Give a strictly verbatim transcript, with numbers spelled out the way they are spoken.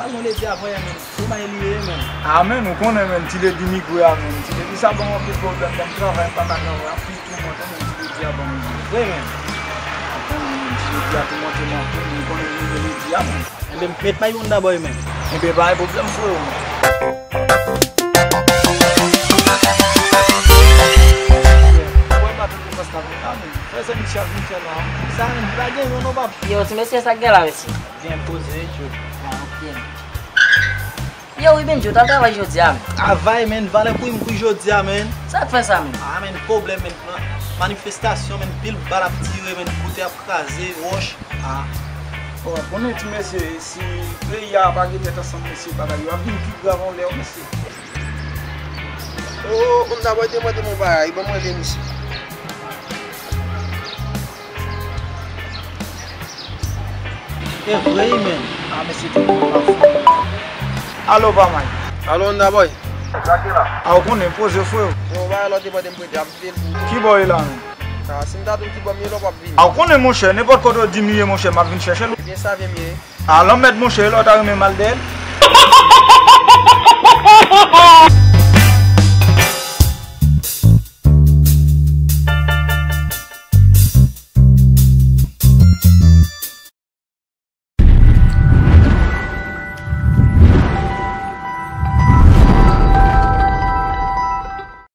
Mwen Lady a vre, menn. Ou bay li ye, menn. A, menn, ou konnen, menn, ti Lady migre a, menn. Ti Lady sa ban m anpil pwoblèm, ban m travay, m pa ka travay, anpil toumante, menn, ti Lady a ban m li. Vre, menn. Ou konnen, menn, ti Lady a toumante m anpil, ou konnen, menn, Lady a, menn. Enben, met may Wonda Boy, menn. Enben, pa gen pwoblèm, freo, menn. Mwen pa tande konsa, menn. A, menn, fè zanmi chat vin fè la. Sa, menn, pa gen, non, non, pa. Yo, ti mesye, sa k gen la, mesye? Byen poze, Joe. A, ok. Yo, wi, menn, Joe, t al travay jodi a, menn. Travay, menn, valè pou m kouri jodi a, menn. Sa k fè sa, menn? A, menn, pwoblèm, menn. Manifestasyon, menn, pil bal ap tire, menn, kote ap kraze, wòch. A. Bon, konnen ti mesye, si peyi a pa gen tèt ansanm, mesye, bagay yo ap vin pi grav anlè, mesye. O, Wonda Boy te mande m yon bagay, ban m rele misye. E vre wi, menn. A, mesye, tout moun ap fou. Alo, pa may. Alo, Wonda Boy. Sa ki la? A, ou konnen, poze, freo. Yon bagay lè w te mande m prete, m ap vide l pou ou. Ki bò w ye la, menn? A, si m ta di w ki bò m ye la, w p ap vini. A, ou konnen, monchè, nenpòt kote w di m li ye, monchè, m ap vin chèche l. Ebyen, sa vle m ye. A, lanmèd, monchè, e lè w ta renmen m al dèyè l?